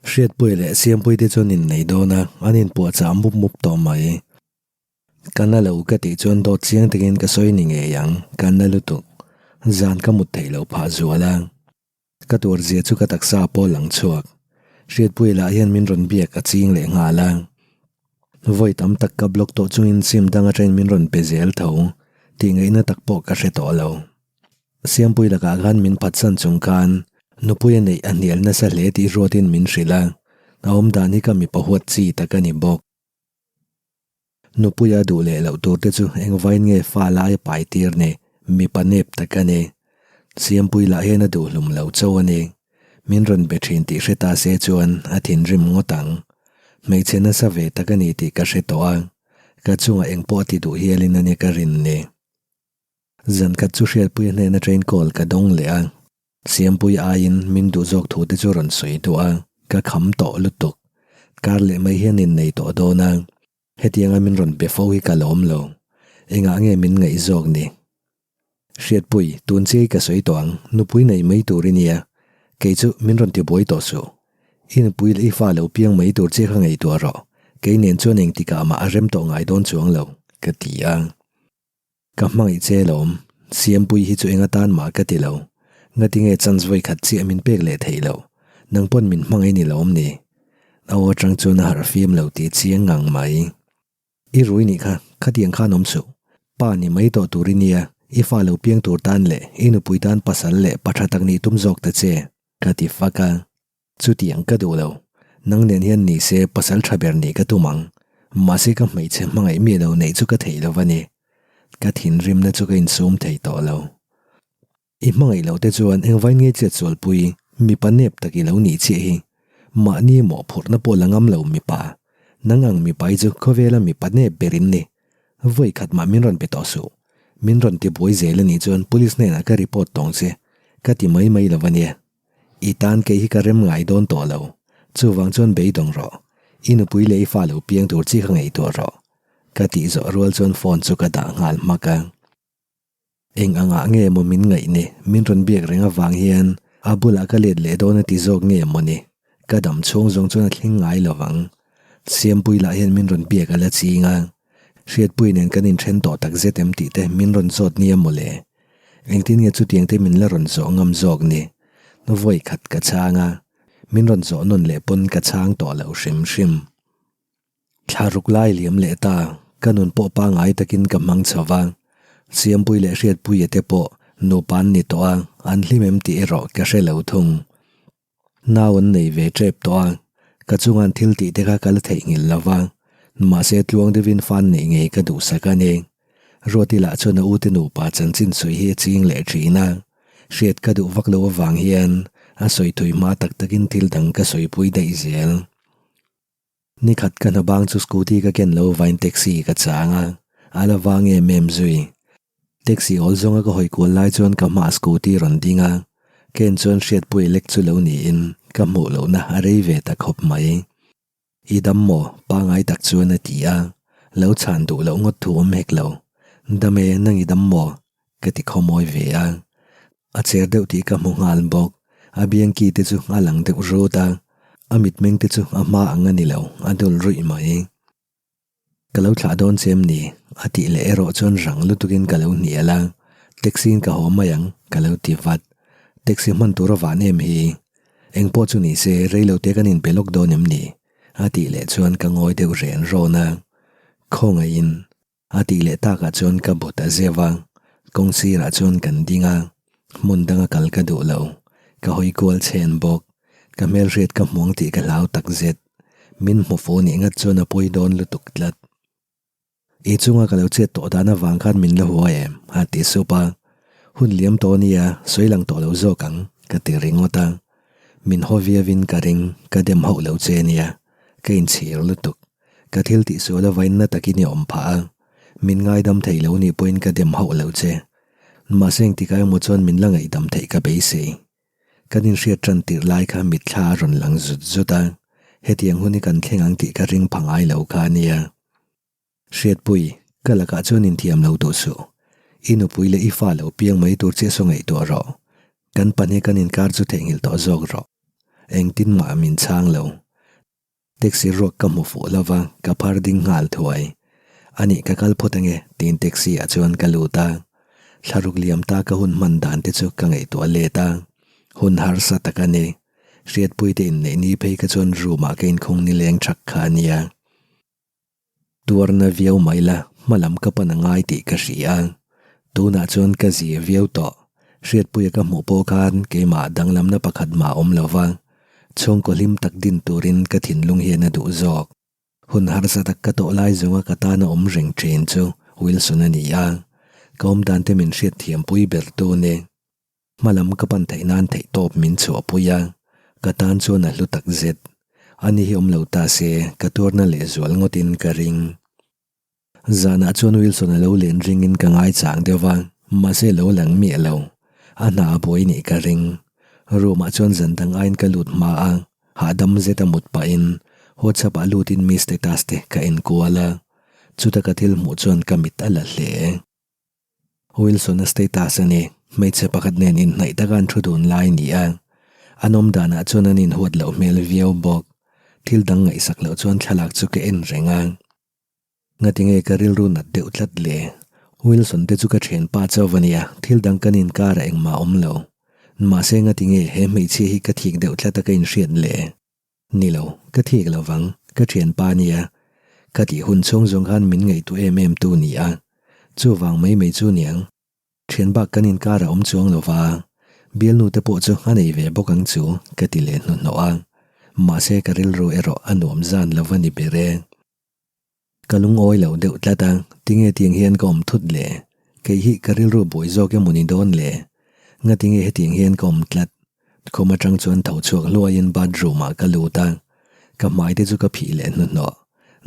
Hriatpuia leh Siampuii te chuan innei dawn a, an inpuahchah mup mup tawh mai. Ka na lo ka tih chuan dawt chiang takin ka sawi ni ngei ang, ka na lutuk. Zan ka mut theih loh phah zual a. Ka tuar zia chu ka taksa pawh lang chhuak. Hriatpuia lah hian min rawn biak a ching leh nghal a. Vawi tam tak ka block tawh chungin sim dang atangin min rawn pe zel tho tih ngaihna tak pawh ka hre tawh lo. Siampui lakah khan min phatsan chung khan nupui a neih a hnial nasa hle tih ruatin min hrilh a, a awmdan hi ka mipa huat chi tak a ni bawk. Nupuia duh leh loh tur te chu engvain nge fa lai a pai tir ni, mipa nep tak a ni. Siampui lah hian a duh hlum lo chauh a ni. Min rawn be thin tih hre ta se chuan a thinrim ngawt ang. Hmeichhe nasa ve tak a ni tih ka hre tawh a, ka chungah engpawh a ti duh hialin a ni ka rin ni. Zan khat chu Hriatpuia hnena train call ka dawng leh a, Siampui aiin min duh zawk thu te chu rawn sawi duh a, ka kham tawh lutuk. Kar leh mai hian innei tawh dawn a, hetianga min rawn be fo hi ka lawm lo. Engah nge min ngaih zawk ni? Hriatpui, tun chiai ka sawi tawh ang, nupui nei mai tur i nia, kei chu min rawn tibuai tawh suh. I nupui leh i fa lo piang mai tur che kha ngaihtuah rawh, kei nen chuan engtikah mah a rem tawh ngai dawn chuang lo, ka ti a. Ka hmangaih che lawm, Siampui hi chu eng atan mah ka ti lo. Ngati nge chance vawi khat chiah min pek leh theih loh, nang pawn min hmangaih ni lawm ni? A aw atang chuan a harh fim lo tih chiang ngang mai. I rui nih kha, khatiang khan awm suh. Pa ni mai tawh tur i nia, i fa lo piang tur tan leh i nupui tan pasal leh pa tha tak nih tum zawk ta che, ka ti fak a. Chutiang ka duh lo. Nang nen hian ni se pasal tha ber nih ka tum ang. Mahse ka hmeichhe hmangaih mi lo neih chu ka theih lo va ni. Ka thinrimna chu ka insum thei tawh lo. I hmangaih lo te chuan engvain nge chiat sualpui mipa nep tak i lo nih chiah hi. Mahni mawhphurhna pawh la ngam lo mipa. Nang ang mipa hi chu khawvela mipa nep ber in ni. Vawi khat mah min rawn pe tawh suh. Min rawn tibuai zel a nih chuan police hnenah ka report tawng che. Ka ti mai mai lo va nia. I tan kei hi ka rem ngai dawn tawh lo. Chuvang chuan beidawng rawh. I nupui leh i fa lo piang tur chi kha ngaihtuah rawh. Ka tih zawh rual chuan phone chu ka dah nghal hmak a. Eng angah nge maw min ngaih ni? Min rawn biak reng avang hian a bulah ka let leh dawn a ti zawk nge maw ni? Ka dam chhung zawng chuan a thleng ngai lo vang. Siampui lah hian min rawn biak a la ching a. Hriatpui nen kan inthen tawh tak zet em tih te min rawn zawt nia maw le? Engtin nge chutiang te min la rawn zawh ngam zawk ni? Vawi khat ka chhang a, min rawn zawh nawn leh pawn ka chhang tawh lo hrim hrim. Thla ruk lai liam leh ta, ka nun pawh pangai takin ka hmang chho va. Siampui leh Hriatpuia te pawh nupa an ni tawh a, an hlim em tih erawh ka hre lo thung. Nau an nei ve tep tawh a, ka chunga an thil tih te kha ka la theihnghilh lo va, mahse tluang deuhin fan neih ngei ka duhsak a ni. Ruati lah chuan a ute nupa chanchin sawi hi a ching leh thin a, hriat ka duh vak lo avang hian a sawi thui hma tak takin thil dang ka sawipui daih zel. Nikhat ka hna bang chu scooty ka ken lo vain taxi ka chang a, a la vang em em zui. Taxi awl zawnga ka hawi kual lai chuan ka hmaah scooty rawn ding a, ka en chuan hriatpui lek chu lo niin ka hmuh lohna a rei ve ta khawp mai. I dam maw? pangai tak chuan a ti a, lo chhan duh loh ngawt thu awm hek lo. Dam e, nang i dam maw? ka ti khawmawi ve a. A cher deuh tih ka hmu nghal bawk. A biangki te chu a lang deuh rut a, a mitmeng te chu a hma ang a ni lo, a dul ruih mai. Ka lo thlah dawn che em ni? A tih leh erawh chuan rang lutukin ka lo hnial a, taxi in ka haw mai ang ka lo ti vat. Taxi hman tur a van em hi? Engpawh chu ni se reilo te kan inpe lawk dawn em ni? A tih leh chuan ka ngawi deuh ren rawn a, khawngaihin A tih leh takah chuan ka bu ta zeuh a, kawng sirah chuan kan ding a, hmun danga kal ka duh lo, ka hawi kual chhen bawk, ka hmelhriat ka hmuang tih ka hlau tak zet, min hmu fu nih ngat chuan a pawi dawn lutuk tlat. I chunga ka lo chet tawh dan avang khan min la hua em? a ti sup a, hun liam tawh nia sawi lang tawh lo zawk ang ka ti ringawt a, min haw viauin ka ring, ka dem hauh lo che nia, ka inchhir lutuk. Ka thil tih sual a vainna takin i awm phah a, min ngaidam thei lo nih pawhin ka dem hauh lo che. Mahse engtikah emaw chuan min la ngaihdam theih ka beisei. Kan inhriat tan tirh lai kha mitthla a rawn lang zut zut a, hetiang hun hi kan thleng ang tih ka ring pha ngai lo kha a nia. Hriatpui, ka lakah chuan inthiam lo duh suh. I nupui leh i fa lo piang mai tur chiah saw ngaihtuah rawh. Kan pahnih kan inkar chu theihnghilh tawh zawk rawh. Engtin mah min chhang lo. Taxi ruak ka hmu fuh lo va, ka phar ding nghal thuai. Anih ka kal phawt ange, tiin taxi ah chuan ka lut a. Thlaruk liam ta ka hun hman dan te chu ka ngaihtuah let a. Hun harsa tak a ni. Hriatpui te inneih ni phei kha chuan room ah ka inkhung nileng thak kha a nia. Tuarna viau mai la, hmalam ka pan a ngai tih ka hria. Tunah chuan ka zia viau tawh. Hriatpuia ka hmuh pawh khan keimah danglamna pakhat mah awm lo va, chhungkaw hlim tak din turin ka thinlung hian a duh zawk. Hun harsa tak ka tawh lai zawnga ka tana awm reng thin chu Wilson a ni a, ka awmdan te min hriatthiampui ber tu ni. Hmalam ka pan theih nan theih tawp min chhuahpui a, ka tan chuan a hlu tak zet. Ani hi awm lo ta se, ka tuarna lehzual ngawtin ka ring. Zanah chuan Wilson a lo len ringin ka ngaichang deuh va, mahse lo lang miah lo. A hna a buai nih ka ring. Room ah chuan zan dang aiin ka lut hma a, hahdam zet a mut pahin WhatsApp ah lutin mi status te ka enkual a, chuta ka thil hmuh chuan ka mit a la hle. Wilson-a status a ni. Hmeichhe pakhat nen inhnaih taka an thu dun lai ni a. An awm danah chuan an inhuat loh hmel viau bawk. Thil dang ngaihsak loh chuan thlalak chu ka en reng a. Ngatinge ka rilru nat deuh tlat le? Wilson te chu ka thianpa chauh a nia, thil dang kan inkarah engmah awm lo. Mahse ngatinge he hmeichhia hi ka thik deuh tlat a ka inhriat le? Ni lo, ka thik lo vang, ka thianpa nia. Ka tih hun chhung zawng khan min ngaihtuah em em tu ni a. Chuvang mai mai chu niang. Thian bak kan inkar a awm chuang lo va, bialnu te pawh chu a nei ve bawk ang chu ka ti leh hnuhnawh a. Mahse ka rilru erawh a nuam zan lo va ni ber e. Ka lungawi lo deuh tlat a, tinge tiang hian ka awm thut le? Kei hi ka rilru buai zawk emaw ni dawn le? Ngatinge hetiang hian ka awm tlat? Khum atang chuan tho chhuak hluaiin bathroom ah ka lut a, ka hmai te chu ka phih leh hnuhnawh.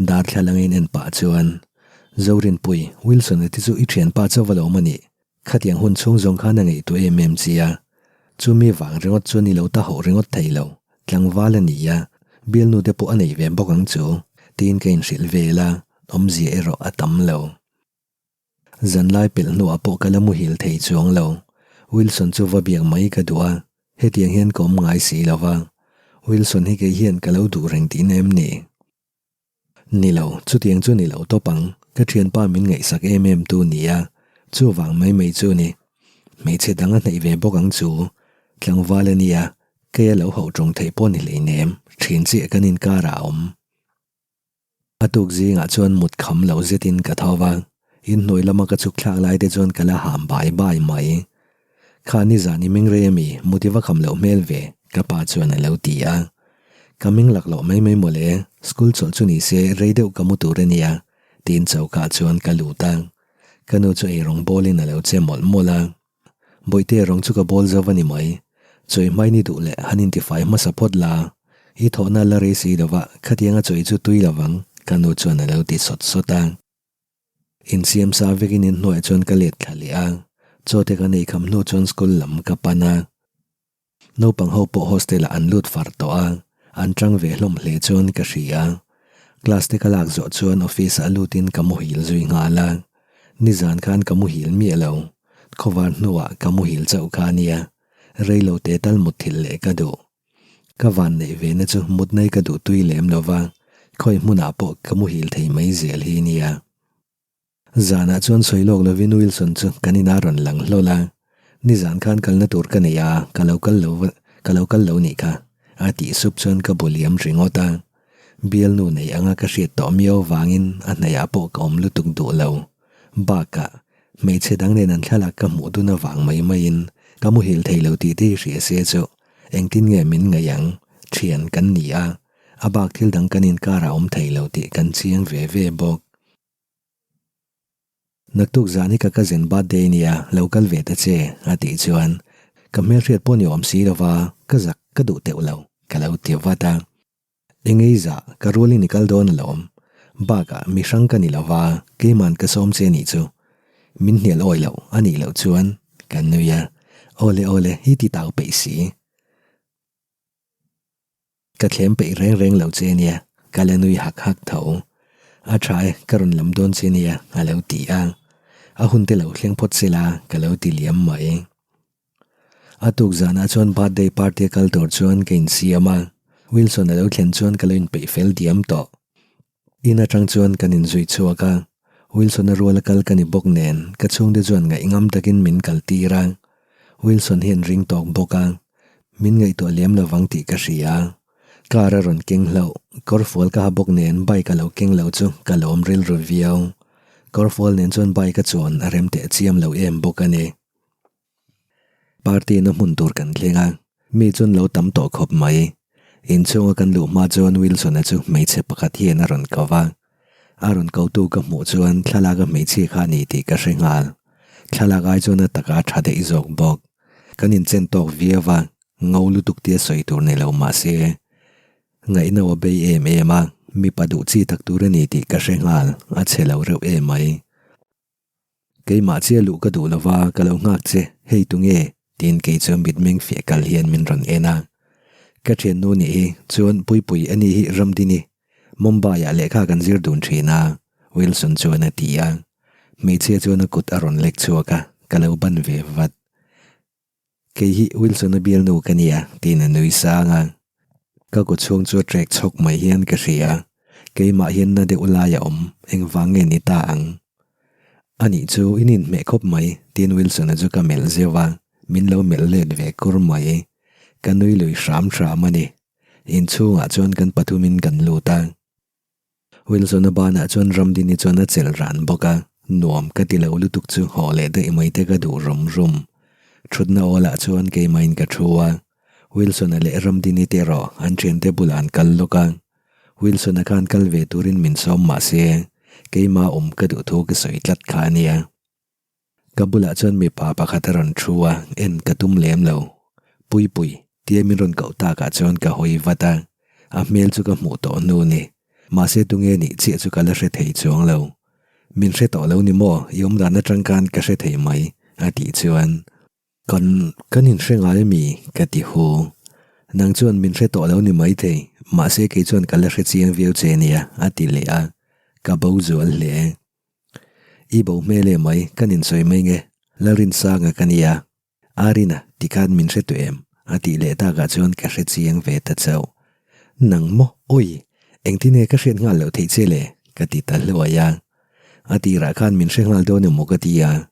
Darthlalang in en pah chuan, Zorinpui, Wilson-a te chu i thianpa chauh va lo awm a nih? Khatiang hun chhung zawng khan a ngaihtuah em em chi a, chumi vang ringawt chuan i lo ta hauh ringawt thei lo, tlangval a ni a, bialnu te pawh a nei ve bawk ang chu, tiin ka inhrilh vel a, awmzia erawh a tam lo. Zanlai pelh hnuah pawh ka la muhil thei chuang lo, Wilson chu va biak mai ka duh a, hetiang hian ka awm ngai si lo va, Wilson hi kei hian ka lo duh reng tihna em ni? Ni lo, chutiang chu ni lo tawp ang, ka thianpa min ngaihsak em em tu ni a, chuvang mai mai chu ni. Hmeichhe dang a hnaih ve bawk ang chu, tlangval a nia, kei a lo hauh tawng theih pawh ni hleinem, thin chiah kan inkarah a awm. A tuk zingah chuan mut kham loh zetin ka tho va, inhnuai lama ka chhuk thlak lai te chuan ka la ham bai bai mai. Kha nizan i meng rei ami, mut i va kham loh hmel ve, ka pa chuan a lo ti a. Ka meng lak loh mai mai mawle, school chawlh chu ni se rei deuh ka mu tur a nia, tiin choka chuan ka lut a. Ka nu chu eirawng bawlin a lo che mawlh mawlh a. Bawihte rawng chu ka bawl zo a ni mai, chawi hmai ni duh leh han intifai hmasa phawt la, i thawhna la rei si lova khatianga chawi chu tui lovang, ka nu chuan a lo ti sawt sawt a. Insiam sa vekin inhnuaiah chuan ka let thla leh a, chaw te kan ei kham hnu chuan school lam ka pan a. Naupang ho pawh hostel ah an lut far tawh a, an tang ve hlawm hle chuan ka hria. Class te ka lak zawh chuan office ah lutin ka muhil zui nghal a, nizan khan ka muhil miah lo, khawvar hnuah ka muhil chauh kha ania, reilo te tal mutthilh leh ka duh. Ka van neih ve na chu mut nai ka duh tui lem lo va, khawi hmunah pawh ka muhil thei mai zel hi nia. Zanah chuan sawi lawk lovin Wilson chu kan inah rawn lang hlawl a, nizan khan kalna tur ka nei a, ka lo kal lo ka lo kal lo nih kha, a tih sup chuan ka bu liam ringawt a. Bialnu nei anga ka hriat tawh miau vangin a hnaihah pawh ka awm lutuk duh lo. Bakah, hmeichhe dang nen an thlalak ka hmuh dun avang mai maiin ka muhil thei lo tih te hi hria se chu engtin nge min ngaih ang, thian kan ni a, a bak thil dang kan inkarah awm thei lo tih kan chiang ve ve bawk. Naktuk zan hi ka cousin birthday nia, lo kal ve ta che, a tih chuan ka hmelhriat pawh ni awm si lova ka zak ka duh teuh lo, ka lo ti vat a. Engei zah, ka rualin i kal dawn alawm. Bakah, mi hrang ka ni lo va, keiman ka sawm che nih chu. Min hnial awi loh, a nih loh chuan, ka nui a. Awle awle, i ti tau peih si. Ka thlem peih reng reng lo che nia, ka la nui hak hak tho. A tha e, ka rawn lam dawn che nia, a lo ti a. A hun te lo thleng phawt se la, ka lo ti liam mai. A tuk zanah chuan birthday party a kal tur chuan ka insiam a, Wilson a lo thlen chuan ka lo inpeih fel diam tawh. In atang chuan kan inzui chhuak a, Wilson a rual a kal ka ni bawk nen ka chhungte chuan ngaihngam takin min kal tir a, Wilson hian ring tawk bawk a, min ngaihtuah lem lovang tih ka hria. Car a rawn keng hlauh, kawrfual ka ha bawk nen bike a lo keng lo chu ka lawm rilru viau. Kawrfual nen chuan bike a chuan a rem teh chiam lo em bawk a ni. Party na hmun tur kan thleng a, mi chuan lo tam tawh khawp mai. Inchhunga kan luh hma chuan Wilson-a chu hmeichhe pakhat hian a rawn ko va. A rawn kotu ka hmuh chuan thlalak a hmeichhia kha a ni tih ka hre nghal. Thlalak ai chuan a taka tha daih zawk bawk. Kan inchen tawk viau va, ngo lutuk tia sawi tur nei lo mah se. Ngaihno a bei em em a, mipa duh chi tak tur a ni tih ka hre nghal, a chhe lo reuh em mai. Keimah chiah luh ka duh lova ka lo nghak che, hei tunge? tiin kei chuan mitmeng fiah kal hian min rawn en a. Ka thiannu nih hi chuan Puipui a ni hi Ramdini, Mumbai ah lehkha kan zir dun thin a, Wilson chuan a ti a. Hmeichhia chuan a kut a rawn lek chhuak a, ka lo ban ve vat. Kei hi Wilson-a bialnu ka nia, tiin a nui sang a. Ka kut chhung chu a trek chhawk mai hian ka hria. Keimah hian na deuh lai a awm, engvang nge ni ta ang? Anih chu in inhmeh khawp mai, tiin Wilson-a chu ka melh zeuh a, min lo melh let ve kur mai. Ka nui lui hram hram a ni. Inchhungah chuan kan pathumin kan lut a. Wilson-a banah chuan Ramdini chuan a chelh ran bawk a, nuam ka ti lo lutuk chu haw leh daih mai te ka duh rum rum. Thutna awlah chuan keimahin ka thu a, Wilson-a leh Ramdini te erawh an thiante bulah an kal lawk a. Wilson-a khan kal ve turin min sawm mah se, keima awm ka duh thu ka sawi tlat kha a nia. Ka bulah chuan mipa pakhat a rawn thu a, en ka tum lem lo. Puipui, tia min rawn koh takah chuan ka hawi vat a, a hmel chu ka hmuh tawh hnu ni. Mahse tunge nih chiah chu ka la hre thei chuang lo. Min hre tawh lo ni maw, i awmdan atang khan ka hre thei mai, a tih chuan. Kan, kan inhre ngai ami? ka ti hu. Nang chuan min hre tawh lo ni maithei, mahse kei chuan ka la hre chiang viau che nia, a ti leh a, ka bo zual hle. I bo hmel em mai, kan insawi mai nge, Lalrinsanga ka nia, Arina tikhan min hre tu em? a tih leh takah chuan ka hre chiang ve ta chauh. Nang maw? Awi! Engtin nge ka hriat nghal loh theih che le? ka ti ta hluai a. A tirah khan min hre nghal dawn emaw ka ti a.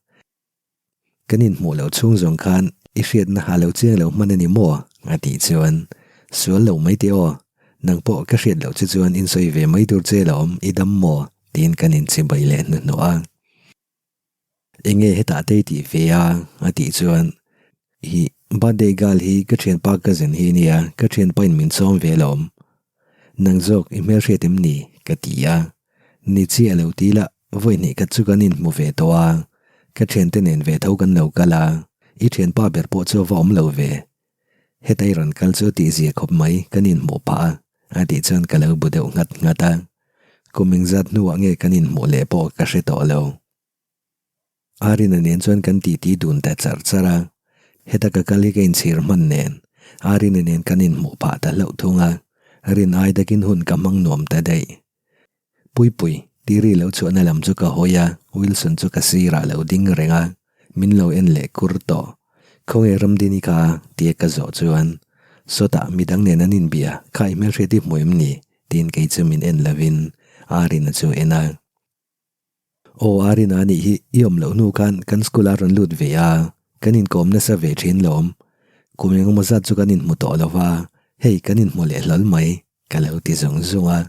Kan inhmuh loh chhung zawng khan i hriatna a lo chiang lo hman a ni maw? a tih chuan, Sual lo mai teh aw, nang pawh ka hriat loh che chuan insawi ve mai tur che la awm, i dam maw? tiin kan inchibai leh hnuhnawh a. Enge hetah te i tih ve a? a tih chuan, Ih, birthday girl hi ka thianpa cousin hi a nia, ka thianpa in min sawm ve alawm. Nang zawk i hmelhriat em ni? ka ti a. Ni chiah lo ti la, vawi hnih khat chu kan inhmu ve tawh a, ka thiante nen ve tho kan lo kal a, i thianpa ber pawh chu a va awm lo ve. Heta i rawn kal chu a tihzia khawp mai, kan inhmuh phah a, a tih chuan ka lo bu deuh nghat nghat a. Kum engzat hnuah nge kan inhmuh leh pawh ka hre tawh lo. Arina nen chuan kan titi dun ta char char a, heta ka kal hi ka inchhir hman nen Arina nen kan inhmuh phah ta hlauh thung a, rin ai takin hun ka hmang nuam ta daih. Puipui, tiri lo chhuahna lam chu ka hawi a, Wilson chu ka sirah lo ding reng a, min lo en leh kur tawh. Khawnge Ramdini kha? tia ka zawh chuan, Sawtah midang nen an inbia, kha i hmelhriat i hmu em ni? tiin kei chu min en lovin Arina chu a en a. Aw Arina anih hi i awm loh hnu khan kan school ah rawn lut ve a, kan inkawm nasa ve thin lawm. Kum engemaw zat chu kan inhmu tawh lo va, hei kan inhmu leh hlawl mai, ka lo ti zung zung a.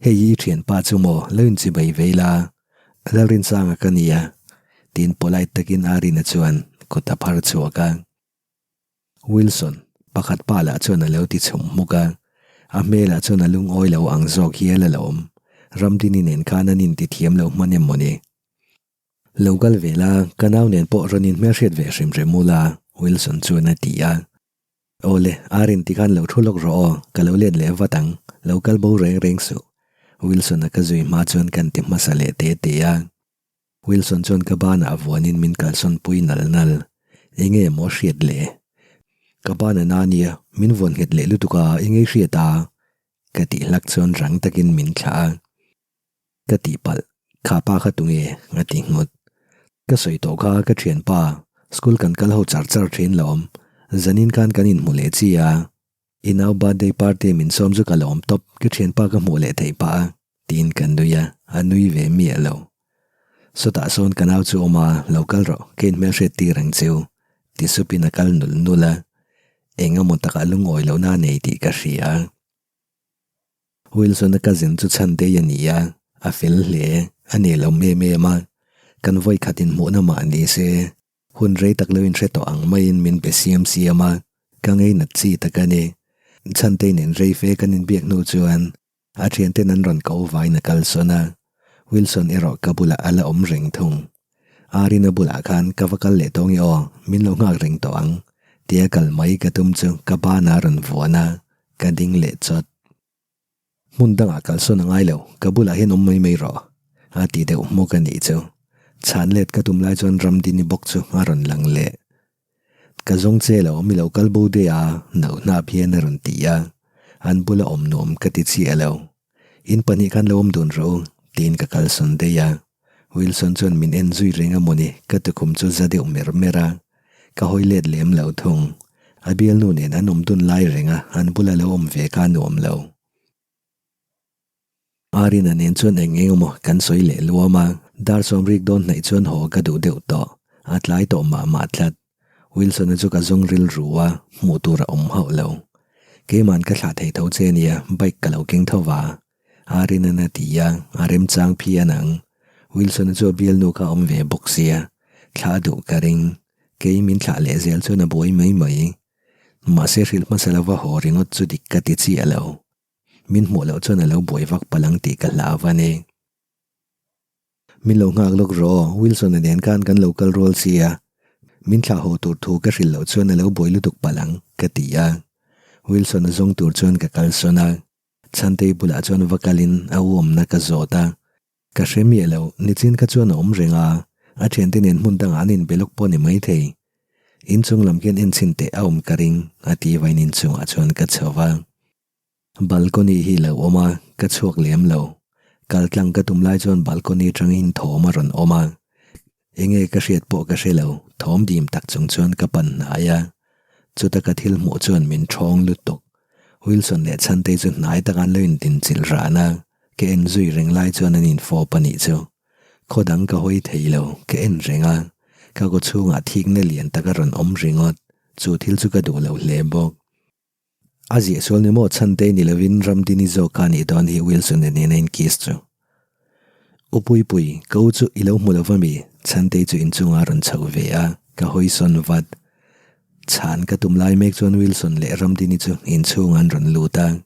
Hei hi i thianpa chu maw lo inchibai ve ila, Lalrinsanga ka nia, tiin polite takin Arina chuan kut a phar chhuak a. Wilson, pakhat pa lah chuan a lo ti chhum hmuk a, a hmelah chuan a lungawi lo ang zawk hial a lo awm. Ramdini nen khan an inti thiam lo hman em maw ni? Lo kal ve la, ka nau nen pawh rawn inhmelhriat ve hrim hrim u la, Wilson chuan a ti a. Awle, Arin ti khan lo thu lawk rawh aw, ka lo let leh vat ang, lo kal bo reng reng suh. Wilson-a ka zui hma chuan kan ti hmasa leh te te a. Wilson chuan ka banah vuanin min kalsawn pui nal nal. Enge maw hriat le? Ka ban a na nia, min vuan nghet leh lutuk a, enge hriat a? Ka tih hlak chuan rang takin min thlah a. Ka tihpalh, kha pa kha tunge? a ti nghut. Ka sawi tawh kha ka thianpa. School kan kal ho char char thin lawm. Zanin khan kan inhmu leh chi a. I nau birthday party min sawm chu ka lawm tawp, ka thianpa ka hmuh leh theih pah a, tiin ka nui a, a nui ve miah lo. Sawtah sawn ka nau chu awm a, lo kal rawh, ka inhmelhriat tir ang cheu, ti supin a kal nul nul a. Eng emaw takah lungawi lohna a nei tih ka hria. Wilson-a cousin chu Chhantei a ni a, a fel hle, a nelawm em em a, kan vawikhat inhmuhna mah ni se, hun rei tak lo inhre tawh ang maiin min be siam siam a, ka ngeinat chi tak a ni. Chhantei nen rei fe kan inbiak hnu chuan a thianten an rawn ko vain a kalsawn a, Wilson erawh ka bulah a la awm reng thung. Arina bulah khan ka va kal leh tawng i aw, min lo nghak reng tawh ang, tia kal mai ka tum chu ka bana rawn vuan a, ka ding leh chawt. Hmun dangah kalsawn a ngai lo, ka bulah hian awm mai mai rawh, a ti deuh hmawk a nih chu. Chhan let ka tum lai chuan Ramdini bawk chu a rawn lang leh. Ka zawng che lo, mi lo kal bo daih a, nauhnap hian a rawn ti a, an bula awm nuam ka ti chiah lo. In pahnih khan lo awm dun rawh u, tiin ka kalsawn daih a. Wilson chuan min en zui reng a mawni, ka tukhum chu za deuh mer mer a. Ka hawi let lem lo thung. A bialnu nen an awm dun lai reng a, an bula lo awm ve kha a nuam lo. Arina nen chuan eng eng emaw kan sawi leh luam a, dar sawmrik dawn hnaih chuan haw ka duh deuh tawh. A tlai tawh mah mah tlat. Wilson-a chu ka zawng rilru a, hmuh tur a awm hauh lo. Keima'n ka thlah thei tho che nia, bike ka lo keng tho va. Arina'n a ti a, a remchang phian ang. Wilson-a chu a bialnu kha a awm ve bawk sia, thlah a duh ka ring. Kei min thlah leh zel chuan a buai mai mai. Mahse hrilh hmasa lova haw ringawt chu dik ka ti chiah lo. Min hmuh loh chuan a lo buai vak palh ang tih ka hlau a ni. Min lo nghak lawk rawh aw, Wilson-a nen khan kan lo kal rual sia, min thlah haw tur thu ka hrilh loh chuan a lo buai lutuk palh ang, ka ti a. Wilson-a zawng tur chuan ka kalsawn a, Chhantei bulah chuan va kalin a u awmna ka zawt a. Ka hre miah lo, nichin kha chuan a awm reng a, a thiante nen hmun dangah an inbe lawk pawh ni maithei. Inchung lam khian enchhin teh a awm ka ring, a ti vain inchungah chuan ka chho va. Balcony hi lo awm a, ka chhuak lem lo. Kal tlang ka tum lai chuan balcony atangin thawm a rawn awm a. Enge ka hriat pawh ka hre lo, thawm dim tak chung chuan ka pan hnai a. Chuta ka thil hmuh chuan min thawng lutuk. Wilson leh Chhantei chu hnai taka an lo intinchilh ran a, ka en zui reng lai chuan an infawp a nih chu. Khaw dang ka hawi thei lo, ka en reng a. Ka kaw chhungah thikna lian tak a rawn awm ringawt. Chu thil chu ka duh lo hle bawk. A ziah sual ni maw Chhantei ni lovin Ramdini zawk kha anih dawn hi Wilson-a nen a inkiss chu. U Puipui, ka u chu i lo hmu lova mi? Chhantei chu inchungah a rawn chho ve a, ka hawi sawn vat. Chhan ka tum lai mek chuan Wilson leh Ramdini chu inchhungah an rawn lut a.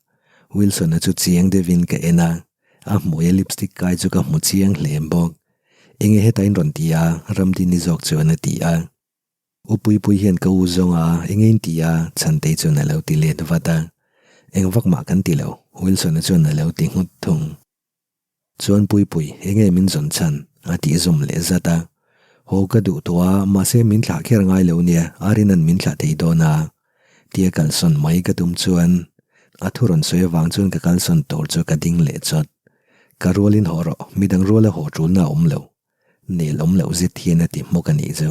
Wilson-a chu chiang deuhin ka en a, a hmuia lipstick kai chu ka hmu chiang hle bawk. Enge heta in rawn ti a? Ramdini zawk chuan a ti a. U Puipui hian ka u zawng a, eng in ti a? Chhantei chuan a lo ti let vat a. Eng vak mah kan ti lo, Wilson-a chuan a lo ti nghut thung. Chuan Puipui, eng nge min zawn chhan? a tih zawm leh zat a. Haw ka duh tawh a, mahse min thlah kher ngai lo nia, Arina'n min thlah thei dawn a. Tia kalsawn mai ka tum chuan a thu rawn sawi avang chuan ka kalsawn tur chu ka ding leh chawt. Ka rualin haw rawh, midang ruala haw tulna a awm lo. Nel awm loh zet hian a ti hmawk a nih chu.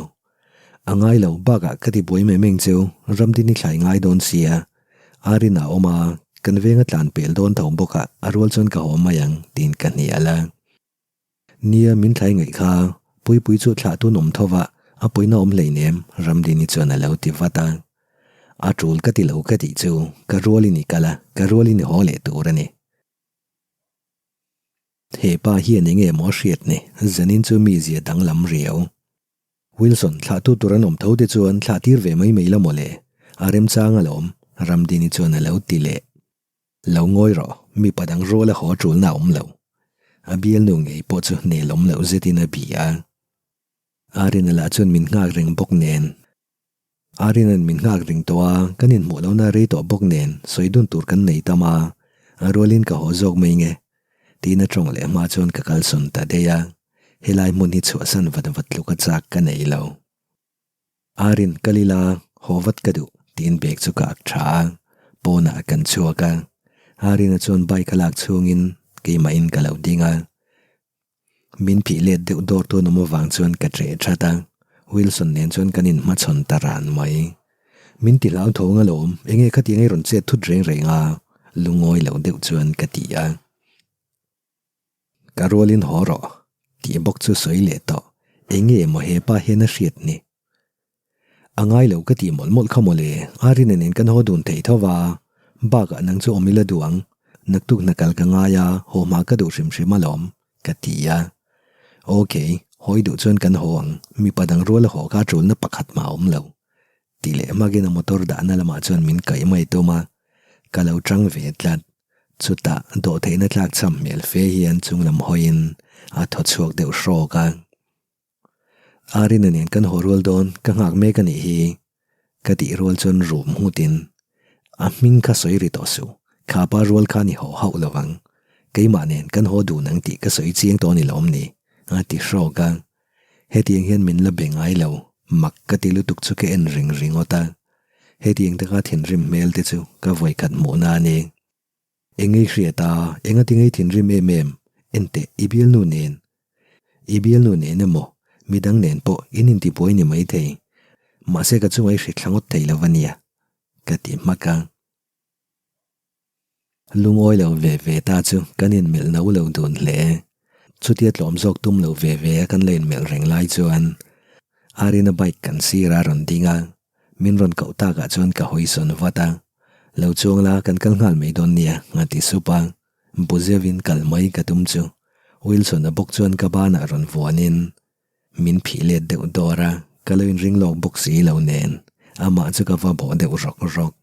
A ngai lo bakah ka ti buai mai meng cheu, Ramdini thlai ngai dawn sia. Arin a awm a, kan venga tlan pel dawn tho bawk a, a rual chuan ka haw mai ang tiin ka hnial a. Nia min thlai ngaih kha, Puipui chu thlah tun awm tho va, a pawina awm hleinem Ramdini chuan a lo ti vat a. A tul ka ti lo ka tih chu, ka rualin i kal a, ka rualin i haw leh tur a ni. He pa hian eng nge maw a hriat ni, zanin chu mi zia danglam riau. Wilson, thlahtu tur an awm tho te chuan thlah tir ve mai mai la maw le? A remchang alawm, Ramdini chuan a lo ti leh. Lo ngawi rawh, mipa dang ruala haw tulna a awm lo. A bialnu ngei pawh chu nelawm loh zetin a bia a. Arina lah chuan min nghak reng bawk nen. Arina'n min nghak reng tawh a, kan inhmuh lohna rei tawh bawk nen sawi dun tur kan nei tam a, a rualin ka haw zawk mai nge? Tiin a tawng leh hma chuan ka kalsawn ta daih a, helai hmun hi chhuahsan vat vat tluka chak ka nei lo. Arin, kal ila, haw vat ka duh, tiin bag chu ka ak tha a, pawnah kan chhuak a. Arina chuan bike a lak chhungin keimahin ka lo ding a. Min phih let deuh dawr tu an awm avang chuan ka ṭeh ṭhat a. Wilson nen chuan kan inhmachhawn ta ran mai. Min ti hlauthawng alawm, enge khatiang i rawn chet thut reng reng a? Lungawi lo deuh chuan ka ti a. Ka rualin haw rawh, tih bawk chu sawi leh tawh, enge maw hepa hian a hriat ni? A ngai lo ka tih mawlh mawlh kha mawle, Arina nen kan haw dun thei tho va, bakah nang chu awm ila duh ang, naktuk hna kal ka ngai a, haw hma ka duh hrim hrim alawm, ka ti a. Ok, hawi duh chuan kan haw ang, mipa dang ruala haw kha tulna pakhat mah a awm lo, tih leh hmakin a motor dahna lamah chuan min kaih mai tum a, ka lo tang ve tlat. Chutah dawhtheihna tlak cham hmel fe hian chunglam hawiin a thaw chhuak deuh hrawk a. Arina nen kan haw rual dawn ka nghak mek a nih hi ka tih rual chuan rum nghutin a hming kha sawi ri tawh suh, khapa rual kha ni haw hauh lo ang, keimah nen kan haw dun ang tih ka sawi chiang tawh a ni lawm ni a ti hrawk a, hetiang hian min la be ngai lo, mak ka ti lutuk chu ka en ring ringawt a, hetiang taka thinrim hmel te chu ka vawikhat hmuhna a ni. Engei hriat a, enga tingei thinrim em em, enteh i bialnu nen, i bialnu nen emaw midang nen pawh in intibuai ni maithei, mahse ka chunga i hrit thla ngawt thei lo a nia, ka ti hmak a. Lungawi lo ve ve ta chu kan inmelh no lo dun hle. Chutia tlawm zawk tum lo ve ve a kan la inmelh reng lai chuan Arina bike kan sir a rawn ding a, Min rawn koh takah chuan ka hawi sawn vat a, Lo chuang la, kan kal nghal mai dawn nia, a ti sup a. Bu zeuhin kal mai ka tum chu Wilson-a bawk chuan ka banah rawn vuanin min phih let deuh dawr a, ka lo inring lawk bawk si lo nen amah chu ka va bawh deuh rawk rawk.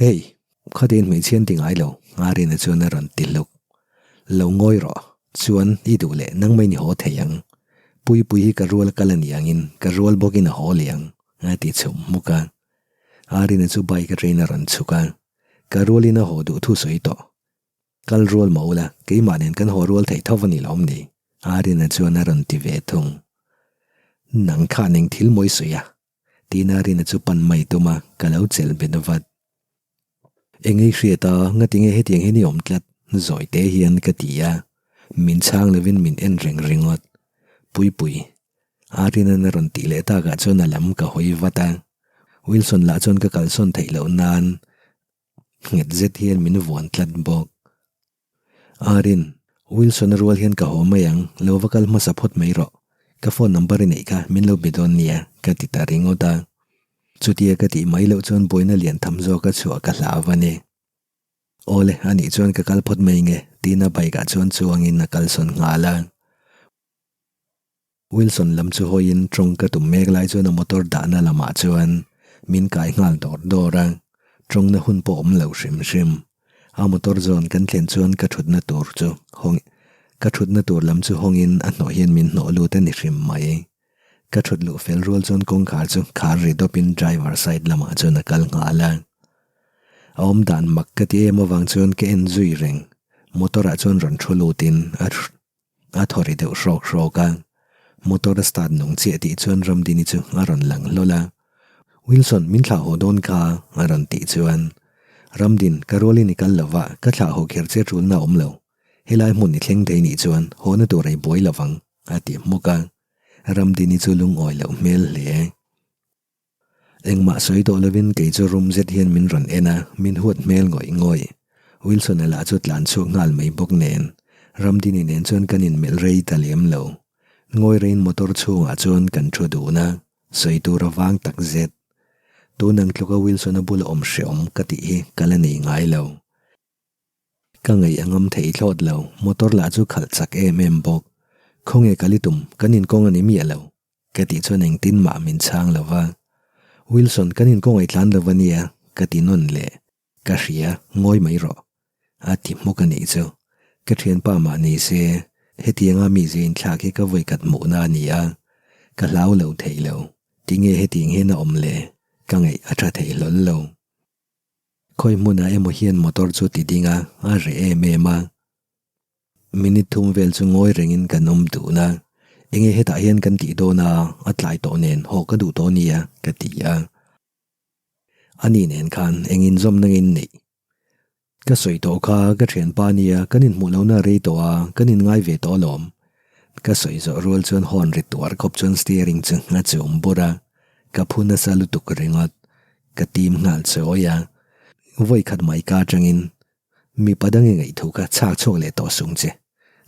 Hey, khatiang hmeichhia an ti ngai lo, Arina chuan a rawn ti hluk. Lo ngawi rawh, chuan i duh leh nangmah in i haw thei ang. Puipui hi ka rual kal a ni angin ka rual bawkin a haw leh ang, a ti chhum hmuk a. Arina chu bike atangin a rawn chhuk a, ka rualin a haw duh thu sawi tawh. Kal rual mah ula, keimah nen kan haw rual thei tho a ni lawm ni? Arina chuan a rawn ti ve thung. Nang khan eng thil mawi sawi a? Tiin Arina chu pan mai tum a, ka lo chelh bet vat. Engei hriat a, ngatinge hetiang hian i awm tlat? Zawi te hian ka ti a, min chhang lovin min en reng ringawt. Puipui, Arina'n a rawn tih leh takah chuan a lam ka hawi vat a, Wilson lah chuan ka kalsawn theih loh nan nghet zet hian min vuan tlat bawk. Arin, Wilson-a rual hian ka haw mai ang, lo va kal hmasa phawt mai rawh. Ka phone number i neih kha min lo be dawn nia, ka ti ta ringawt a. Chutia ka tih mai loh chuan buaina lian tham zawk a chhuah ka hlau a ni. Awle, anih chuan ka kal phawt mai nge, tiin a bike ah chuan chuangin a kalsawn nghal a. Wilson lam chu hawiin tawng ka tum mek lai chuan a motor dahna lamah chuan min kai nghal dawr dawr a, tawngna hun pawh awm lo hrim hrim. A motor zawn kan thlen chuan ka thutna tur chu hawng ka thutna tur lam chu hawngin a hnawh hian min hnawh lut a ni hrim mai. Ka thut luh fel rual chuan kawngkhar chu khar ri dawpin driver side lamah chuan a kal nghal a. A awm dan mak ka ti em avang chuan ka en zui reng. Motor ah chuan rawn thu lutin a A thaw ri deuh hrawk hrawk a, motor a start nung chiah tih chuan Ramdini chu a rawn lang hlawl a. Wilson, min thlah haw dawn kha, a rawn tih chuan Ramdin, ka rualin i kal lo va, ka thlah haw kher che tulna a awm lo. Helai hmun i thleng thei nih chuan hawna tur ei buai lo vang, a ti hmuk a. Ramdini chu lungawi loh hmel hle. Engmah sawi tawh lovin kei chu rum zet hian min rawn en a, min huat hmel ngawih ngawih. Wilson-a lah chu tlan chhuak nghal mai bawk nen, Ramdini nen chuan kan inmelh rei ta lem lo. Ngawi reiin motor chhungah chuan kan thu dun a, sawi tur a vang tak zet. Tun ang tluka Wilson-a bula awm hreawm ka tih hi ka la nei ngai lo. Ka ngaih a ngam thei thlawt lo, motor lah chu khalh chak em em bawk. Khawnge kal i tum, kan inkawng a ni miah lo. Ka tih chuan engtin mah min chhang lo va. Wilson, kan inkawngaih tlan lo va nia, ka ti nawn leh. Ka hria, ngawi mai rawh. A ti hmuk a nih chu. Ka thianpa mah ni se, hetianga mi zia inthlak hi ka vawikhat hmuhna a ni a. Ka hlau lo thei lo. Tinge hetiang hian a awm le? Ka ngaih a tha thei hlawl lo. Khawi hmunah emaw hian motor chu ti ding a, a reh em em a. Minute thum vel chu ngawi rengin kan awm dun a, enge hetah hian kan tih dawn a, a tlai tawh nen haw ka duh tawh nia ka ti a. Ani nen khan eng inzawmna nge in neih? Ka sawi tawh kha ka thianpa nia kan inhmuh lohna a rei tawh a, kan inngai ve tawh alawm. Ka sawi zawh rual chuan horn ri tuar khawp chuan steering chu a chum bur a, ka phu nasa lutuk ringawt. Ka tim nghal chawi a, vawi khat mai ka atangin mipa dang i ngaihthu kha chhak chhuak leh tawh sung che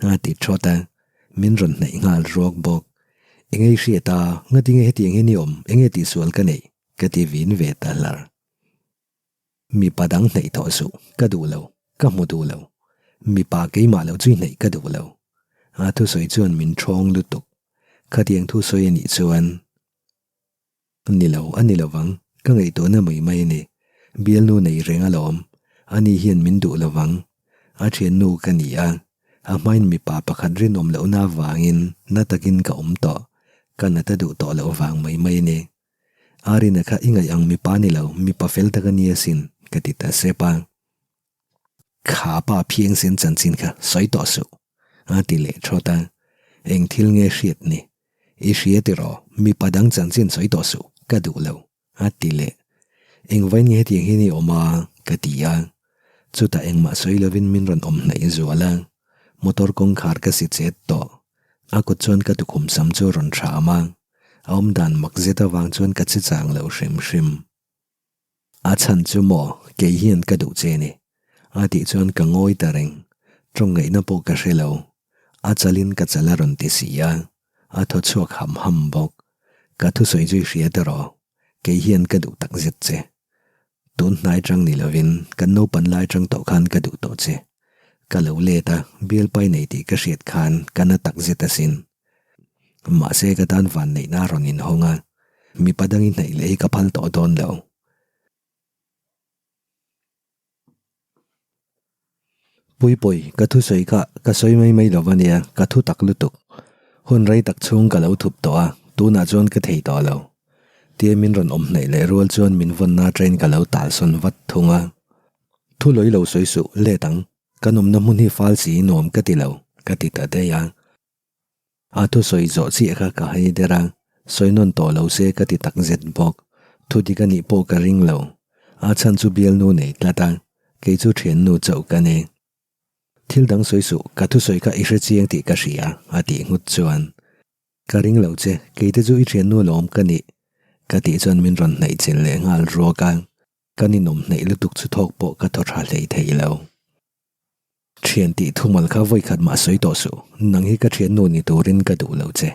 a ti thawt a, min rawn hnaih nghal ruak bawk. Enge i hriat a, ngatinge hetiang hian i awm, enge tihsual ka neih? ka ti vin ve ta hlar. Mipa dang hnaih tawh suh, ka duh lo, ka hmu duh lo. Mipa keimah lo chu i hnaih ka duh lo. A thusawi chuan min ṭhawng lutuk. Khatiang thusawi a nih chuan. Ni lo, a ni lovang, ka ngaihtuahna mai mai a ni. Bialnu nei reng alawm, ani hian min duh lovang. A ṭhiannu ka ni a, a hmain mipa pakhat rinawm lohna avangin na takin ka awm tawh. Ka nata duh tawh loh vang mai mai a ni. Arina kha i ngaih ang mipa ni lo, mipa fel tak a ni asin, ka ti ta sep a. Kha pa phiangsen chanchin kha sawi tawh suh, a ti leh thawt a. Eng thil nge hriat ni? I hria tiraw, mipa dang chanchin sawi tawh suh, ka duh lo, a ti leh. Engvain nge hetiang hian i awm a? ka ti a. Chutah engmah sawi lovin min rawn awm hnaih zual a. Motor kawngkhar ka si chet tawh. A kut chuan ka tukhum sam chu a rawn hram a. A awm dan mak zet avang chuan ka che chang lo hrim hrim. A chhan chu maw, kei hian ka duh che ni. A tih chuan ka ngawi ta reng. Tawng ngaihna pawh ka hre lo. A chalin ka chal a rawn ti si a. A thaw chhuak ham ham bawk. Ka thusawi chu i hria ta rawh. Kei hian ka duh tak zet che. Tun hnai chang ni lovin kan naupan lai chang tawh khan ka duh tawh che. Ka lo let a, bialpai nei tih ka hriat khan ka na tak zet asin. Mahse ka tan van neihna a rawn inhawng a, mipa dang i hnaih leh hi ka phal tawh dawn lo. Puipui, ka thusawi kha ka sawi mai mai lo ania, ka thu tak lutuk. Hun rei tak chhung ka lo thup tawh a, tunah chuan ka thei tawh lo. Tia min rawn awm hnaih leh rual chuan min vawnna train ka lo talsawn vat thung a. Thu lawi lo sawi suh, let ang. Kan awmna hmun hi fal si nuam ka ti lo, ka ti ta daih a. A thusawi zawh chiah kha ka hai der a, sawi nawn tawh lo se ka ti tak zet bawk. Thu dik a nih pawh ka ring lo. A chhan chu bialnu nei tlat a, kei chu thiannu chauh ka ni. Thil dang sawi suh, ka thusawi kha i hre chiang tih ka hria, a tih nghut chuan. Ka ring lo che, kei te chu i thiannu lawm ka nih, ka tih chuan min rawn hnaih chilh leh nghal ruak a. Kan inawm hnaih lutuk chu thawk pawh ka thaw tha hlei thei lo. Thian tih thumal kha vawi khat mah sawi tawh suh, nang hi ka thiannu ni turin ka duh lo che.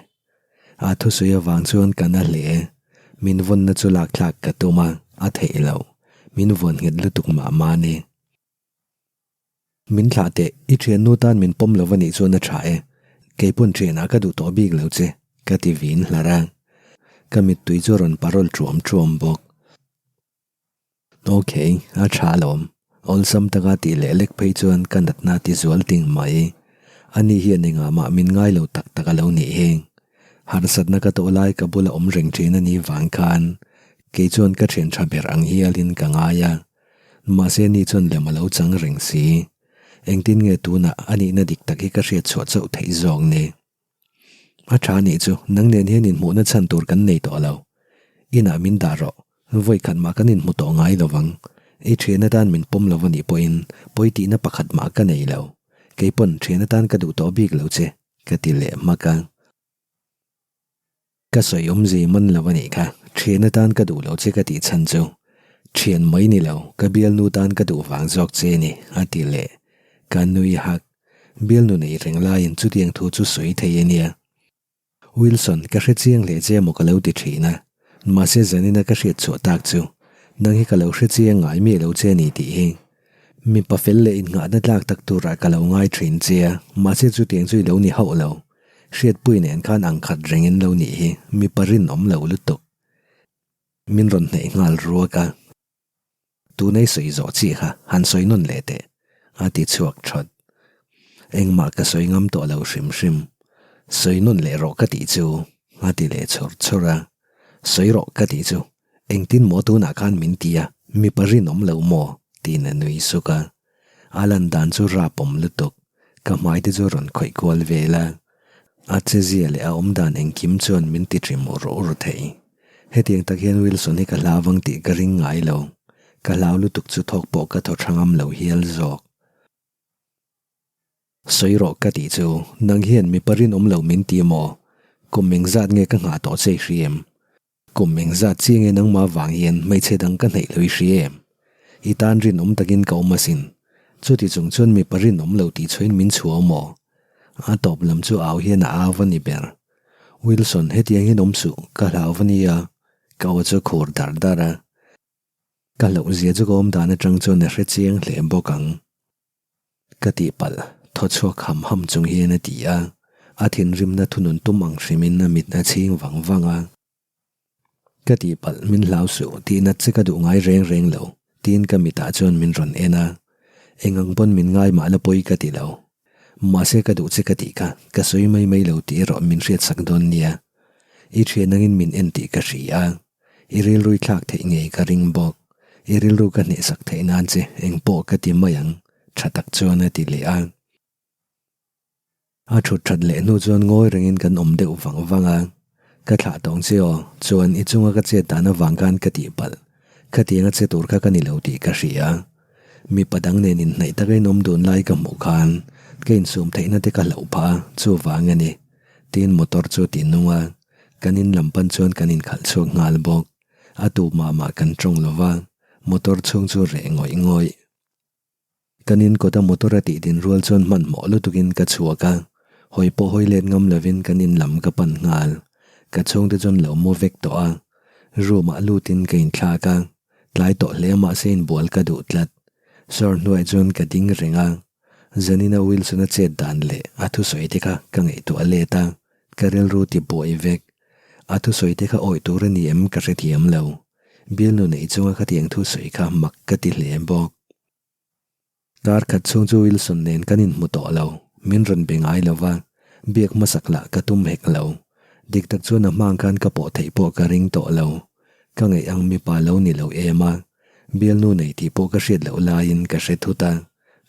A thusawi avang chuan ka na hle. Min vawnna chu lak thlak ka tum a, a theih lo. Min vawn nghet lutuk mah mah ni. Min thlah teh, i thiannu tan min pawm lo va nih chuan a tha e. Kei pawn thianah ka duh tawh bik lo che, ka ti vin hlar a. Ka mittui chu a rawn parawl ṭuam ṭuam bawk. Ok, a tha alawm. Awlsam taka tih leh lek phei chuan ka natna ti zual ting mai. Ani hian engah mah min ngai lo tak tak a lo nih hi. Harsatna ka tawh lai ka bula awm reng thin a nih vang khan kei chuan ka thian tha ber ang hialin ka ngai a. Mahse ani chuan lem a lo chang reng si. Engtin nge tunah a nihna dik tak hi ka hriat chhuah chauh theih zawk ni? A tha nih chu, nang nen hian inhmuhna chhan tur kan nei tawh lo. Inah min dah rawh, vawi khat mah kan inhmu tawh ngai lo vang. I thian atan min pawm lo a nih pawhin pawi tihna pakhat mah ka nei lo. Kei pawn thian atan ka duh tawh bik lo che, ka ti leh hmak a. Ka sawi awmzi man lo a nih kha, thian atan ka duh lo che ka tih chhan chu thian mai ni lo, ka bialnu tan ka duh vang zawk che a ni, a ti leh. Ka nui hak. Bialnu nei reng laiin chutiang thu chu sawi thei a nia. Wilson, ka hre chiang hle che emaw ka lo ti thin a, mahse zanina ka hriat chhuah tak chu nang hi ka lo hre chiang ngai miah lo che a ni tih hi. Mipa fel leh innghahna tlak tak turah ka lo ngai thin che a, mahse chutiang chu i lo ni hauh lo. Hriatpui nen khan ang khat rengin lo nih hi mipa rinawm lo lutuk. Min rawn hnaih nghal ruak a. Tunei sawi zawh chiah kha han sawi nawn leh teh, a ti chhuak thawt. Engmah ka sawi ngam tawh lo hrim hrim. Sawi nawn leh rawh ka tih chu, a ti leh chhur chhur a. Sawi rawh ka tih chu, engtin maw tunah khan min ti a, mipa rinawm lo maw? tiin a nui suk a. A lan dan chu rapawm lutuk, ka hmai te chu rawn khawih kual vel a. A chezia leh a awmdan engkim chuan min ti ṭim ur ur thei. Hetiang tak hian Wilson hi ka hlau vang tih ka ring ngai lo. Ka hlau lutuk chu thawk pawh ka thaw tha ngam lo hial zawk. Sawi rawh ka tih chu, nang hian mipa rinawm lo min ti maw? Kum engzat nge ka nghah tawh che i hria em? Kum engzat chiah nge nangmah vang hian hmeichhe dang ka hneih lo i hria em? I tan rinawm takin ka awm asin. Chuti chung chuan mipa rinawm lo tih chhuahin min chhuah maw? A tawp lam chu au hian a au va ni ber. Wilson, hetiang hian awm suh, ka hlau va nia. Ka aw chu khur dar dar a. Ka hlauhzia chu ka awm dan atang chuan a hre chiang hle bawk ang. Ka tihpalh, thaw chhuak ham ham chung hian a ti a, a thinrimna thunun tum ang hrimin a mit a chhing vang vang a. Ka tihpalh, min hlau suh, tihnat che ka duh ngai reng reng lo, tiin ka mitah chuan min rawn en a. Eng ang pawn min ngai mah la pawi ka ti lo. Mahse ka duh che ka tih kha, ka sawi mai mai lo tih erawh min hriatsak dawn nia. I thian angin min en tih ka hria a. I rilru i thlak theih ngei ka ring bawk. I rilru ka hnehsak theih nan che eng pawh ka ti mai ang, tha tak chuan a ti leh a. A thut that leh hnu chuan ngawi rengin kan awm deuh vang vang a. Ka thlah tawng che aw, chuan i chunga ka chet dan avang khan ka tihpalh. Khatianga che tur kha ka ni lo tih ka hria. Mipa dang nen inhnaih taka in awm dun lai ka hmuh khan ka insum theihna te ka hlauh phah a, chuvang a ni. Tiin motor chu a ti nung a. Kan in lam pan chuan kan inkhalh chhuak nghal bawk. A tu mah mah kan tawng lo va, motor chhung chu reh ngawih ngawih. Kan in kawta motor a tih din rual chuan hmanhmawh lutukin ka chhuak a, hawi pawh hawi let ngam lovin kan in lam ka pan nghal. Ka chhungte chuan lo mu vek tawh a, room ah lutin ka inthlak a, tlai tawh hle mahse inbual ka duh tlat. Sir hnuaiah chuan ka ding reng a, Zanina Wilson-a chet dan leh a thusawi te kha ka ngaihtuah let a, ka rilru ti buai vek. A thusawi te kha awih tur a ni em ka hrethiam lo. Bialnu neih chunga khatiang thusawi kha mak ka ti hle bawk. Kar khat chhung chu Wilson nen kan inhmu tawh lo, min rawn be ngai lo va, biak hmasak lah ka tum hek lo. Dik tak chuan a hmang khan ka pawh theih pawh ka ring tawh lo. Ka ngaih ang mipa lo ni lo em a, bialnu nei tih pawh ka hriat loh laiin ka hre thut a.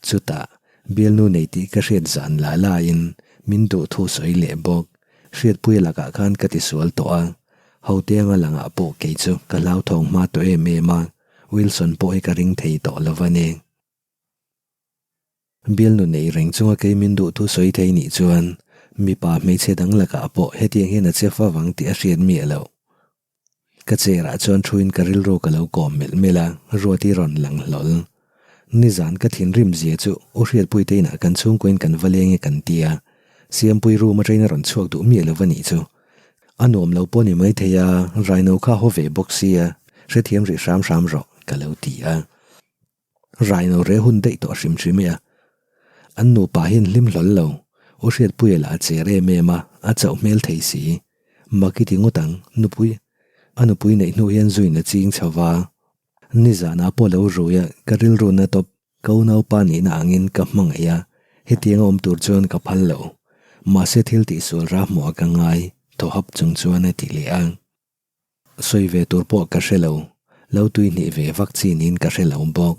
Chutah, bialnu nei tih ka hriat zan la laiin min duh thu sawi leh bawk. Hriatpuia lakah khan ka tisual tawh a, Hotianga langah pawh kei chu ka hlauthawng hma tawh em em a, Wilson pawh hi ka ring thei tawh lo va ni. Bialnu nei reng chunga kei min duh thu sawi thei nih chuan mipa hmeichhe dang lakah pawh hetiang hian a che fa vang tih a hriat miah loh. Ka chair ah chuan thuin ka rilru ka lo kawm melh melh a, Ruati rawn lang hlawl. Nizan ka thinrim zia chu U Hriatpui te inah kan chhungkuain kan va leng e kan ti a, Siampui room atangin a rawn chhuak duh miah lo va nih chu. A nuam lo pawh ni maithei a, Raino kha haw ve bawk sia, hrethiam rih hram hram rawh ka lo ti a. Raino re hun daih tawh hrim hrim e a. An nupa hian hlim hlawl lo. U Hriatpuia lah a cher em em a, a chauh hmel thei si. Mak i ti ngawt ang, nupui. A nupui neih hnu hian zuin a ching chho va. Nizanah pawh lo rui a, ka rilru na tawp. Ka unaupa nihna angin ka hmangaih a, hetiang a awm tur chuan ka phal lo. Mahse thil tihsual ra hmuh a ka ngai, thaw hap chung chuan a ti leh a. Sawi ve tur pawh ka hre lo, lo tui hnih ve vak chi niin ka hre lo bawk.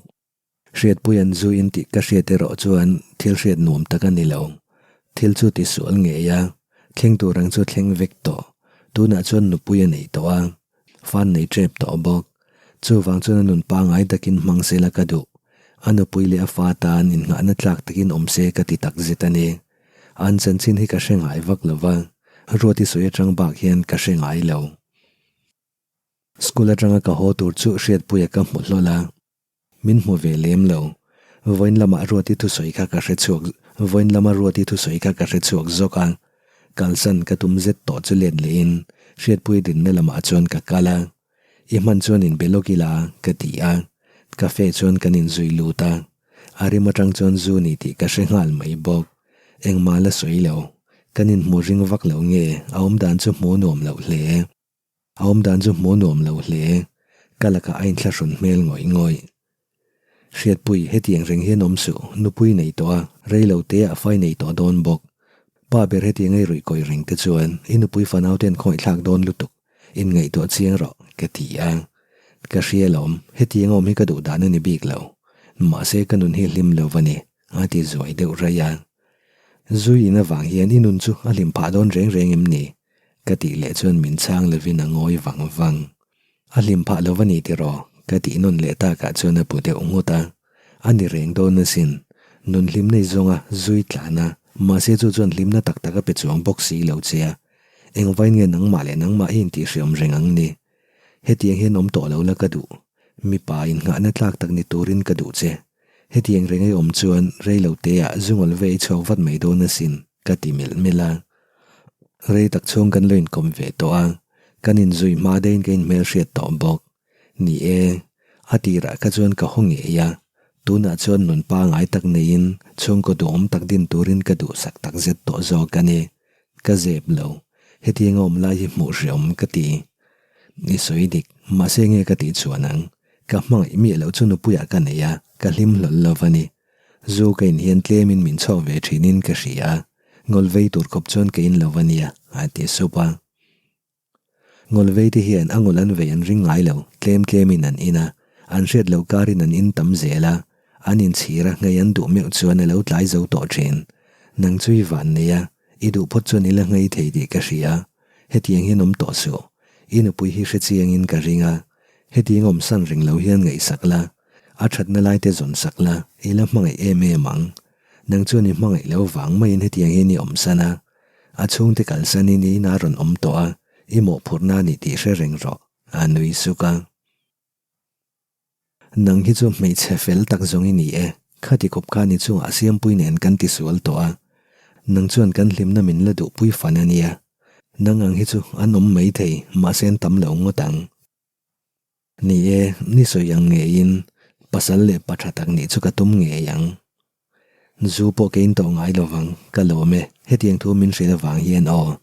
Hriatpui an zu in tih ka hriat erawh chuan thil hriat nuam tak a ni lo. Thil chu ti sual ngei a, thleng tur ang chu thleng vek tawh. Tunah chuan nupui a nei tawh a, fan nei tep tawh bawk. Chuvang chuan a nun pangai takin hmang se la ka duh. A nupui leh a fa tan innghahna tlak takin awm se ka ti takzet a ni. An chanchin hi ka hre ngai vak lo va, Ruati sawi atang bak hian ka hre ngai lo. School atanga ka haw tur chu Hriatpuia ka hmu hlawl a, min hmu ve lem lo. Vawiin lamah Ruati thusawi kha ka hre chhuak Vawiin lama Ruati thusawi kha ka hre chhuak zawk a, kalsan ka tum zet tawh chu let lehin Hriatpuia dinna lamah chuan ka kal a. I hman chuan inbe lawk ila ka ti a, cafe chuan kan inzui lut a, a rim atang chuan zu ni tih ka hre nghal mai bawk. Engmah la sawi lo, kan inhmu ring vak lo nge a awmdan chu hmuh nuam loh hle. A awmdan chu hmuh nuam lo hle, ka lakah a inthlahrun hmel ngawih ngawih. Hriatpui, hetiang reng hian awm suh, nupui nei tawh a, rei lo te ah fai nei tawh dawn bawk. Pa ber hetiang ei ruih kawi reng te chuan i nupui fanau ten khawngaihthlak dawn lutuk, inngaihtuah chiang rawh, ka ti a. Ka hria lawm, hetiang awm hi ka duh dan a ni bik lo. Mahse ka nun hi hlim lo va ni, a ti zuai deuh raih a. Zui in avang hian i nun chu a hlim phah dawn reng reng em ni? Ka tih leh chuan min chhang lovin a ngawi vang vang. A hlim phah lo va ni tiraw? Ka tih nawn leh takah chuan a bu deuh nghut a. A ni reng dawn asin. Nun hlimna i zawng a, zui tlan a, mahse chu chuan hlimna tak tak a pe chuang bawk si lo che a. Engvain nge nangmah leh nangmah hi intihhriam reng ang ni? Hetiang hian awm tawh lo la ka duh. Mipa innghahna tlak tak ni turin ka duh che. Hetiang reng i awm chuan rei lo teah zungawl ve i chhuak vat mai dawn asin, ka ti melh melh a. Rei tak chhung kan lo inkawm ve tawh a, kan inzui hma deuhin ka inhmelhriat tawh bawk. Ni e, a tirah kha chuan ka haw ngei a, tunah chuan nun pangai tak neiin chhungkaw duhawm tak din turin ka duhsak takzet tawh zawk a ni. Ka zep lo, hetiang a awm lai hi hmuh hreawm ka ti. I sawi dik, mahse nge ka tih chuan ang, ka hmangaih miah loh chu nupuiah ka nei a, ka hlim hlawl lo a ni. Zu ka in hian tlemin min chhuak ve thinin ka hria a, ngawl vei tur khawp chuan ka in lo a nia, a ti sup a. Ngawl vei te hian a ngawl an vei an ring ngai lo, tlem tlemin an in a, an hriat loh karin an in tam zel a, an inchhir a, nghei an duh meuh chuan a lo tlai zo tawh thin. Nang chu i van nei a, i duh phawt chuan i la nghei thei tih ka hria, hetiang hian awm tawh suh, i nupui hi hre chiangin ka ring a, hetiang awmsan reng lo hian ngaihsak la, a thatna lai te zawn sak la, i la hmangaih em em ang. Nang chuan i hmangaih lo vang maiin hetiang hian i awmsan a, A chhungte kalsanin i inah rawn awm tawh a, i mawhphurhna a ni tih hre reng rawh, a nui suk a. Nang hi chu hmeichhe fel tak zawng i ni e, khati kawp khan i chungah Siampui nen kan tisual tawh a, nang chuan kan hlimna min la duhpui fan a nia. Nang ang hi chu an awm maithei, mahse an tam lo ngawt ang. Ni e, ni sawi ang ngeiin pasal leh pa tha tak nih chu ka tum ngei ang. Zu pawh ka in tawh ngai lovang, ka lawm e, hetiang thu min hrilh avang hian aw.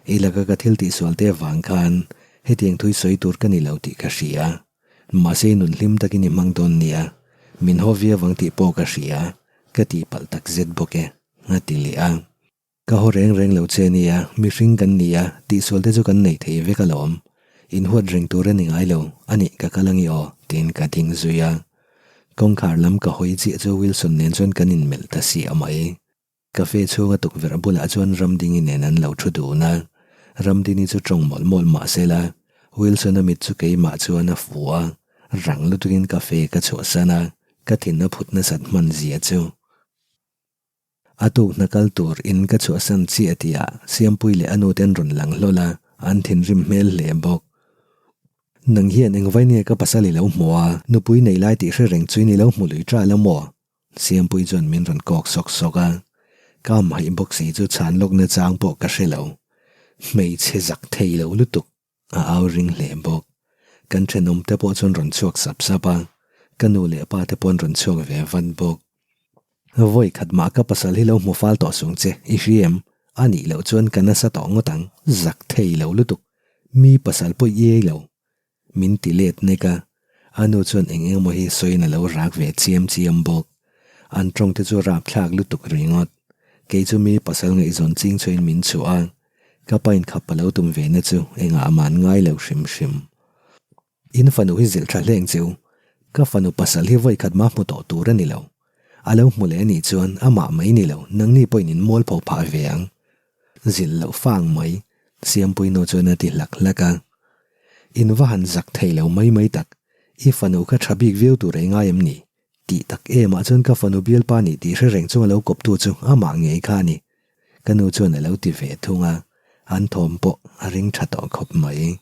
I laka ka thil tihsual te avang khan hetiang thu i sawi tur ka ni lo tih ka hria. Mahse i nun hlim takin i hmang dawn nia, min haw viau ang tih pawh ka hria, ka tihpalh takzet bawk e, a ti leh a. Ka haw reng reng lo che nia, mihring kan ni a, tihsual te chu kan nei thei vek alawm. Inhuat reng tur a ni ngai lo, a nih ka kal angi aw, tiin ka ding zui a. Kawngkhar lam ka hawi chiah chu Wilson nen chuan kan inmelh ta siah mai. Cafe chhunga tukverh bulah chuan Ramdingi nen an lo thu dun a. Ramdini chu tawng mawlh mawlh mah sela, Wilson-a mit chu keimah chuan a fu a, rang lutukin cafe ka chhuahsan a, ka thin a phut nasat hman zia chu. A tuk hna kal tur in ka chhuahsan chiah tihah Siampui leh a nute an rawn lang hlawl a, an thinrim hmel hle bawk. Nang hian engvai nge ka pasal i lo hmu a, nupui nei lai tih hre reng chuin i lo hmu lui ṭal a maw? Siampui chuan min rawn kawk sawk sawk a, ka amhaih bawk si chu chhan lawkna chang pawh ka hre lo. Hmeichhe zak thei lo lutuk. A au ring hle bawk. Kan thenawm te pawh chuan rawn chhuak sap sap a, ka nu leh pa te pawh an rawn chhuak ve vat bawk. Vawi khat mah ka pasal hi lo hmu fal tawh sung che, i hria em? A nih loh chuan ka nasa tawh ngawt ang, zak thei lo lutuk. Mi pasal pawh i ei lo. Min ti let nek a, a nu chuan eng eng emaw hi sawiin a lo rak ve chiam chiam bawk. An tawng te chu rapthlak lutuk ringawt. Kei chu mi pasal ngaihzawn ching chhuahin min chhuah a, Ka pa in khap a lo tum ve na chu engah a man ngai lo hrim hrim. In fanu hi zilh tha hleng cheu. Ka fanu pasal hi vawi khat mah hmu tawh tur a ni lo. A lo hmu leh a nih chuan amah mai ni lo, nangni pawhin in mual pho phah ve ang. Zilh loh fang mai, Siampui nu chuan a ti hlak hlak a. In va han zak thei lo mai mai tak, i fanu kha tha bik viau tur ei ngai em ni? Tih tak emah chuan ka fanu bialpa nih tih hre reng chunga lo kawptu chu amah ngei kha a ni. Ka nu chuan a lo ti ve thung a, an thawm pawh a ring tha tawh khawp mai.